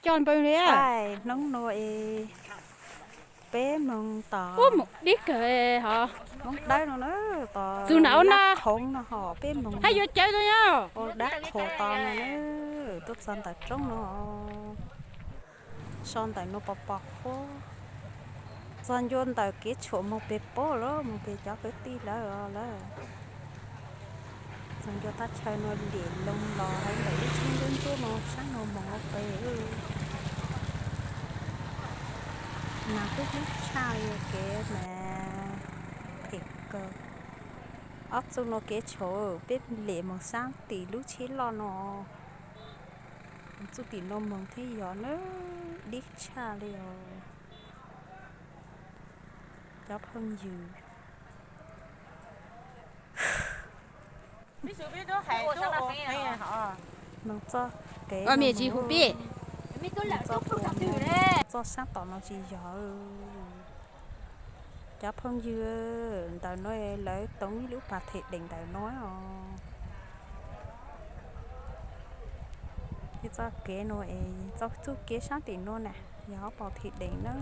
coj npawg li. Hnub no es peb moog tom dib kawg hov, Hmoob Dawb no na, tom dab khoov no hov peb moog, hab yuav cawv tau nyob ua dab khoov tom no na, tuaj txog ntawm roob no, so ntawm no pos pos huab, txog ncua ntawm kev tshuam moog peg pob lawm, moog peg cov kwv tij lawm lawm. Txog ncua thaj chaw no lim loo los hauv ntawm ib tsheb ntsuab ntsuab no sab no moog ua peg. Mas kub hnub tshaj li kev mas phem kawg. Ob txuj no kev tshuam peb lim moog sab tim lub tsheb loj no, txuj tim no moog thiab yog na, dib tshaj li os. Cov phooj ywg, moog txoj kev, txoj sab tom no tsis yog. Cov phooj ywg, ntawm no lawv toov ib lub pas them deem ntawm no os. Ces txoj kev no es txoj txuj kev sab tim no na, yog ob pas them deem na.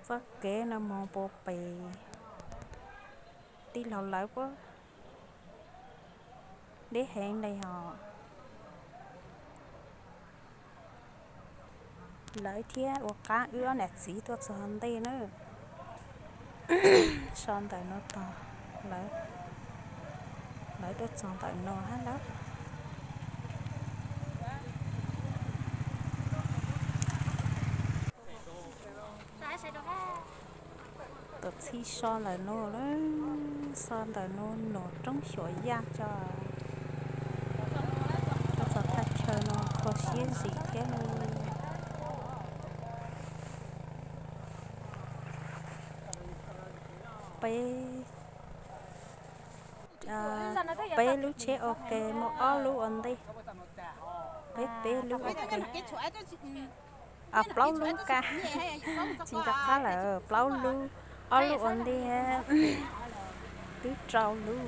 Txoj kev no moog puag pem tij laug lawv puab deb heev li os. Lawv thiab ua qaab wb ob niam txiv tuaj txog ntej na. So ntawm no tog, lawv tuaj txog ntawm no hab lawm. Tuam txhij so ntawm no, so ntawm no num roob xyuam yaj tso. Tuaj txog thaj chaw no kho siab zim thiab lauj. Peb, peb lub tsheb ua ke muaj ob lub ua ntej. Peb, peb lub ua ke. Plaub lub kab, tsis nco qab lawm, plaub lub, ob lub ua ntej, twb rau lub,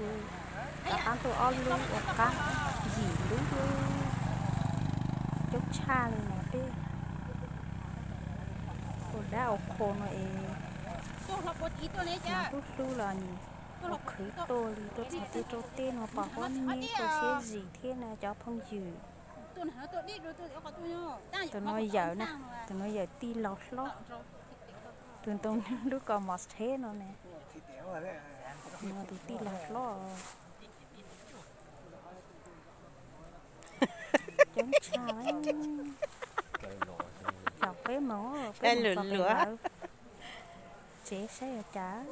rov qab tuaj ob lub ua qab, yim lub, coob tshaj li no peb. Ua dab ua qhua no es, hlub hlub los ua khwv tuaj li, tuaj txog tej rau tej no pom huab neb kho siab zim thiab na cov phooj ywg. Tus no yawm na, tus no yawm tij laug hlob, tus ntoo lub kos mos tsheb no na, tus tij laug hlob. Coob tshaj, cov peb moog, peb moog txog pem lawv tsev saib ua cas.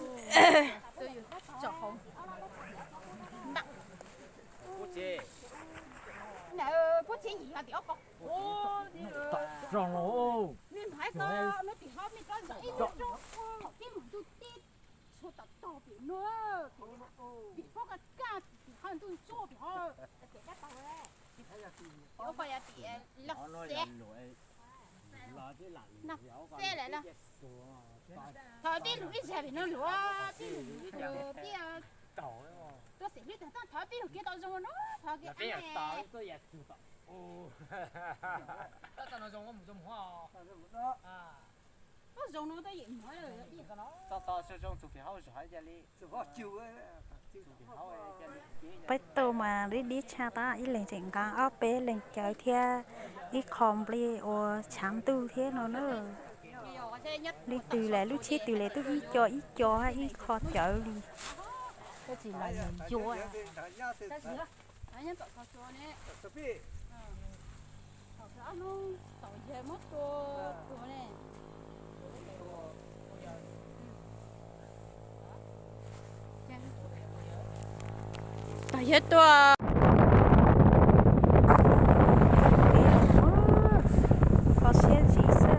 Thov peb lug ib zag pem no luag, peb tuaj xeem hlwb tag, thov peb lug kev tau zoo no, thov kev zoo no. Peb tuaj mas dib dib tshaj tab, ib leeg tseem nqa ob peb leeg cawv thiab ib qho nplej ua tshav ntuj thiab no na. Leej twg las lub tsheb twg las tub ib co ib co ib qho cawv li. Tog yawg tuaj. Kho siab zim xwb.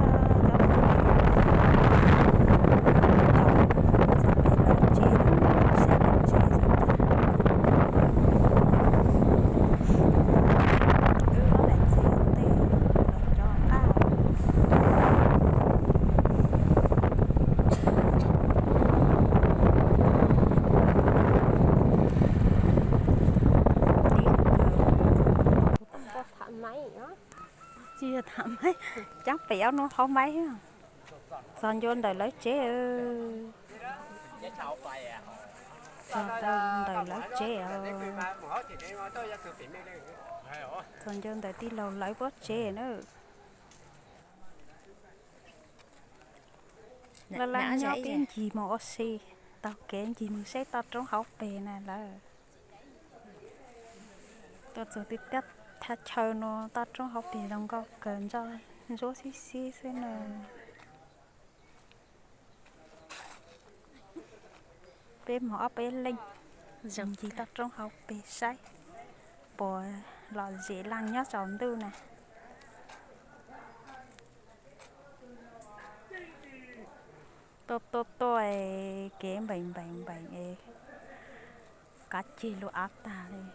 Tsis yog tham maib, cab pem ob hnub haub maib. Txog ncua ntawm lawv tsev. Txog ntawm lawv tsev. Txog ncua ntawm tij laug lawv pob tsev na. Laj laj nyob peb ncig mus ua si, taug kev ncig mus saib toj roob hauv pes na lawm. Tuaj txog twb thaj chaw no toj roob hauv pes zoo nkauj kawg, ntsuab xib xib xwb na. Peb mus ob peb leej ncig toj roob hauv pes saib puas lom zem laj nyob tsaus ntuj na. Tuaj tuaj tuaj, kev npeem npeem npeem es qab ceg lub av tag li.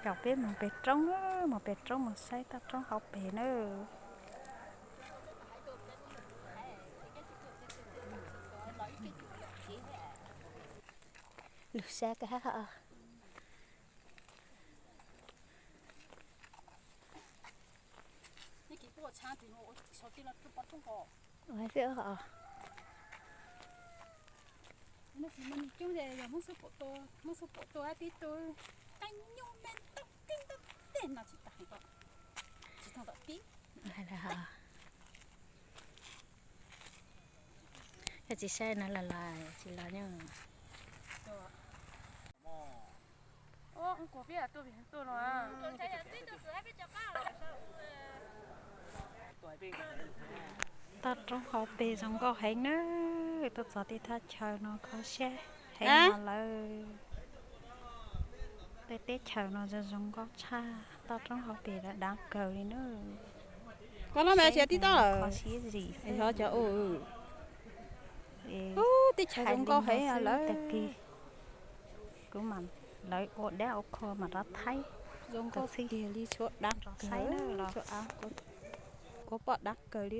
Caum peb mus pem roob, mus pem roob mus saib toj roob hauv pes na. Lug sab kag hab. Yog tsis saib no los los tsis los nyob. Toj roob hauv pes zoo nkauj heev na. Tuaj txog tej thaj chaw no kho siab heev no lawm. Tej teb chaws no zoo zoo nkauj tshaj, toj roob hauv pes dav dav kawg li na. Koj no mas tib toj kho siab zim xwb. Teb chaws zoo nkauj heev lawm. Tag kis kuv mam, lawv ua dab ua qhua mam rov thaij. Zoo nkauj tiag li, tshuav dav kawg, kuv pom dav kawg li.